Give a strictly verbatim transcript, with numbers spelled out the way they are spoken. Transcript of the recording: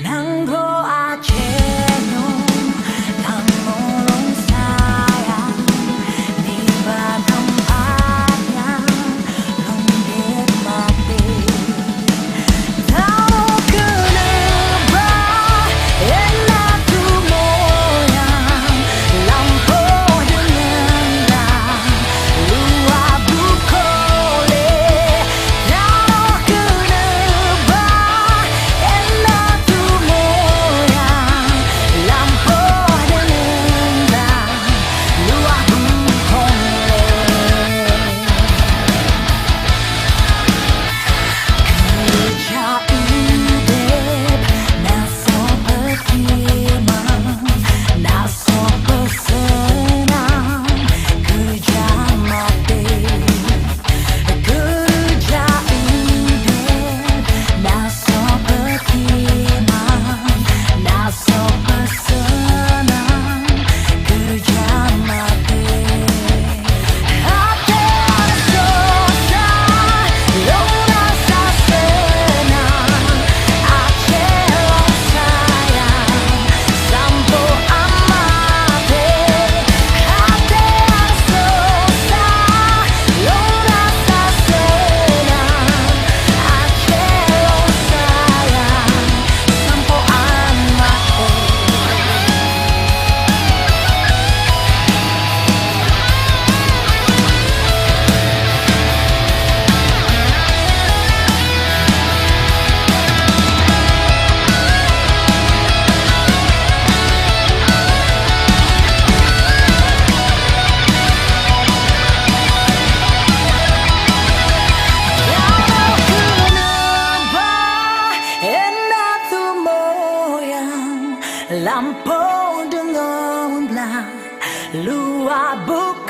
Nanggroe Aceh nyoe, tanyoe lôn sayang, nibak teumpat nyan lôn jeuet maté. Tanyoe keuneuk ba, ena tumoyang, lampôh deungon lam, luwa bukon lé. Tanyoe keuneuk ba, ena tumoyang, lampôh deungon lam, luwa bukon lé. Keujak udép na soe peutimang, na soe peuseunang, keujak maté. Keujak udép na soe peutimang, na soe peuseunang, keujak maté. Até sosa, lôn rasa seunang, Aceh lôn sayang, sampoe maté. Até sosa, lôn rasa seunang, Aceh lôn sayang, sampoe maté. Ena tumoyang, lampôh deungon lam, luwa bukon